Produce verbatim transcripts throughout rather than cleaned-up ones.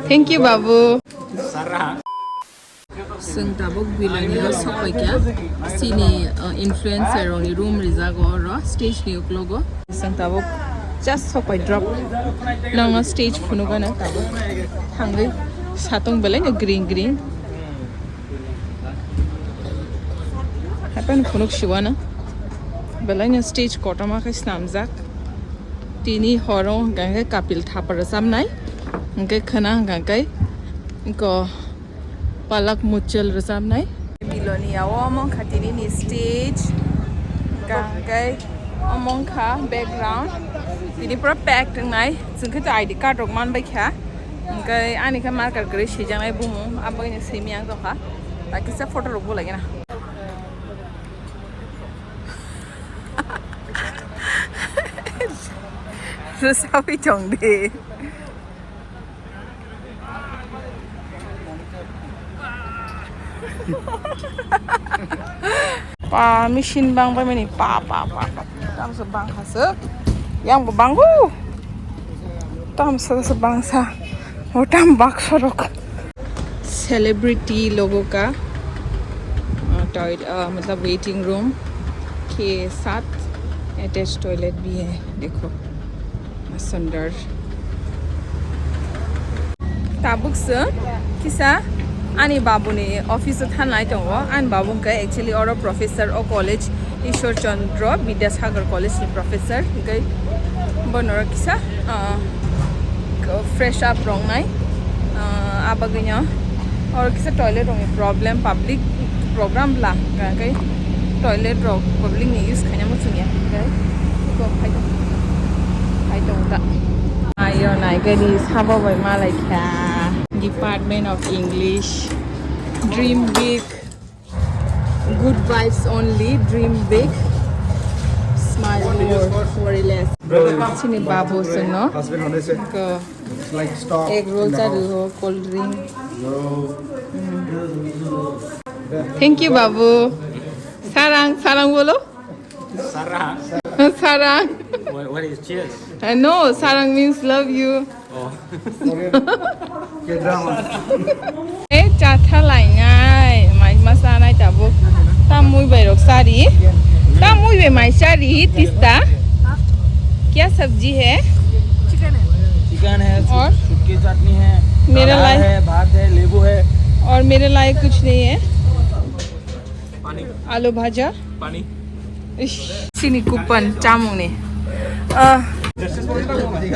Thank you, Babu. Chwng tabuk Bilani o sokpaikha, chini, uh, influencer rokni room rijak o oro stage ni uklogo. Chwng tabuk just sokpai drop. Nangno stage phunukgana tabuk thangwi satung belai no green green. Happen phunuk siwana belai no stage kotorma khe snamjak. Tini horo hwnkha khe Kapil Thapa rwchapnai, hwnkhe khwna hwnkha khe iko Palak Muchal rwchapnai. Biloni ya o omo wngkha tini ni stage. Hwnkha hwnkhe omo wngkha background. Tini pura packed wngnai. Chwng khe to I D card rok manbai kha. Hwnkhe ani khe marker kwrwi swijaknai bumung. Aboni simi ang tongkha. Takisa photo rok bo lagina. Rwchapwi tong di. Pa machine bang bai mani pa pa pa pa. Tamsa bang hasa. Yang bo bangu. Tamsa sa bangsa. O tam baksa rok. Celebrity logo ka, uh, toilet, uh, matlab waiting room ke saath attached toilet bhi hai, dekho, sundar. Tabuk se kisa ani babu ni office o thanai tongo. Ani babu hwnkhe actually oro professor o college, Ishwar Chandra Vidyasagar College ni professor. Hwnkhe bo norok kisa, ah, fresh up rongnai, ah, abagwino oro kisa toilet rokni problem, public program bla, hwnkhe toilet rok public ni use khaina muchungya, hwnkhe bo phai tong, phai tong ta. Ayo naigani sabo bai malai kha. Department of English, dream big. Good vibes only, dream big, smile more, worry less. Chini babu seno. Husband hone se. Ko. Like stop. Egg roll cha ri ho, cold drink. Thank you, babu. Sarang, sarang bolo. Sarang. Sarang. What, what is cheers? Uh, no, sarang means love you. Oh. Ke drama. Eh, chatha lainai, mai masa nai tabuk. Tamui bai rok sari. Tamui bai mai sari, tista. क्या सब्जी है? चिकन है। चिकन है, और? सुटकी चटनी है, मेरा दाल लायक है, भात है, नींबू है। और मेरे लायक कुछ नहीं है। Pani. Alu bhaja. Pani. Ish. Chini kupan chamung ni. Ah.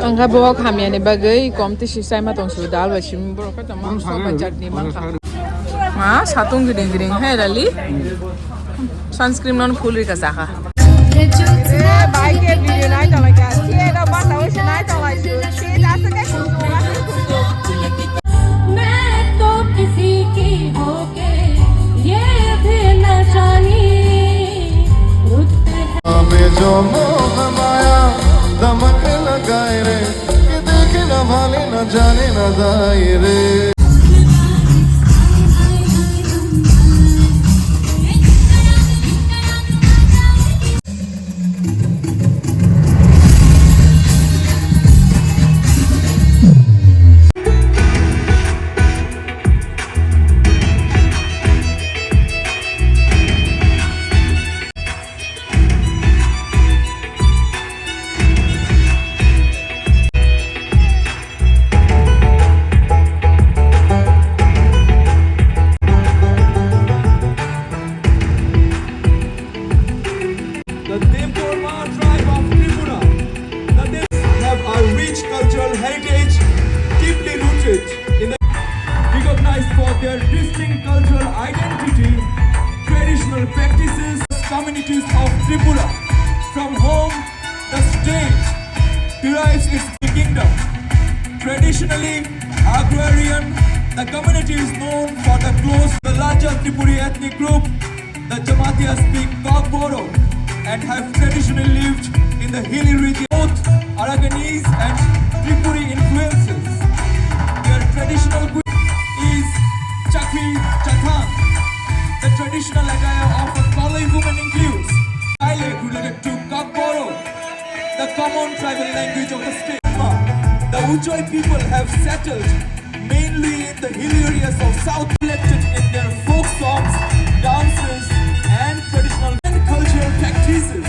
Angka bo khamya ni bagwi kom ti si sai ma tong su dal ba sim bro ka tama sa ba chutney ma kha. Ma satung giding giding hai rali. Sunscreen non full ri ka sa kha. Eh, bhai ke video nai tong lai ka. Ye da ba ta o si nai tong lai su. Si da sa ke ku ku. मैं तो किसी की होके ये भी न जानी। रुत है। हमें जो मोह माया दमक लगाए रे, कि देखे न भाले न जाने न जाए रे। The Debbarma tribe of Tripura. The Deb- have a rich cultural heritage, deeply rooted in the, recognized for their distinct cultural identity, traditional practices, communities of Tripura. From home, the state derives its kingdom. Traditionally agrarian, the community is known for the close, the larger Tripuri ethnic group, the Jamatia speak Kokborok and have traditionally lived in the hilly region. Both Arakanese and Tripuri influences. Their traditional gui- is Chakri Chathang, the traditional attire of a Kaloi woman includes dialect related to Kokborok, the common tribal language of the state. The Uchoi people have settled The hill areas of South reflected in their folk songs, dances, and traditional and cultural practices.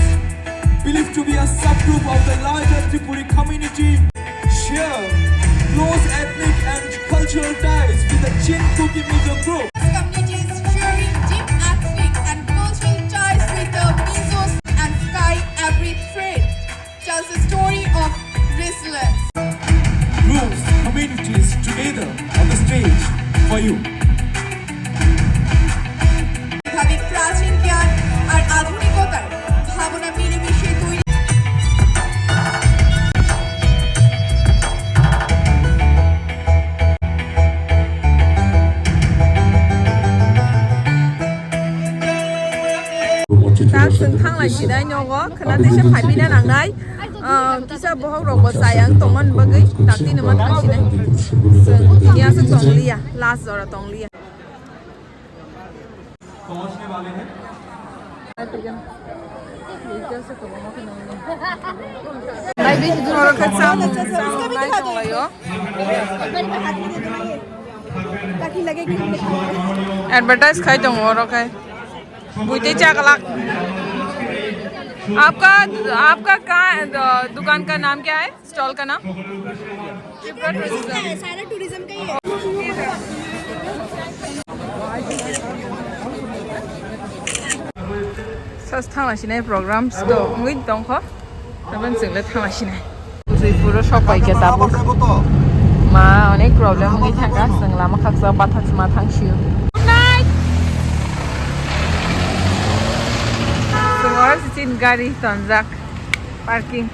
Believed to be a subgroup of the larger Tripuri community, share close ethnic and cultural ties with the Chin Kuki Mizo group. Communities sharing deep ethnic and cultural ties with the Mizos and Sky Every Trade tells a story of resilience. Groups, communities together on the stage for you. ভাবে প্রাচীন জ্ঞান আর আধুনিকতার ভাবনা মিলেমিশে তৈরি। Tak chwng thanglai sinai nogo, khwna teisa phaipina nangnai. Ah, kisa bohok rok bo chayang tongmani bagwi, tak tini ma thang sinai. Chwng ya se tongliya, last jora tongliya. Advertise khai tongo oro khai. Buitwi chaklak. आपका, आपका कहाँ, द-, दुकान का नाम क्या है? Stall का नाम? Tripura Tourism. सारा tourism का ही है। Sas thangla sinai programs do wngwi tongkho. Aboni chwngla thangla sinai. Bujui puro sok pai khe tabuk. Ma onek problem wngwi thangkha. Chwng lama khaksa bathak sma thang sio. Good night. Chwng oro se chin gari tonjak. Parking.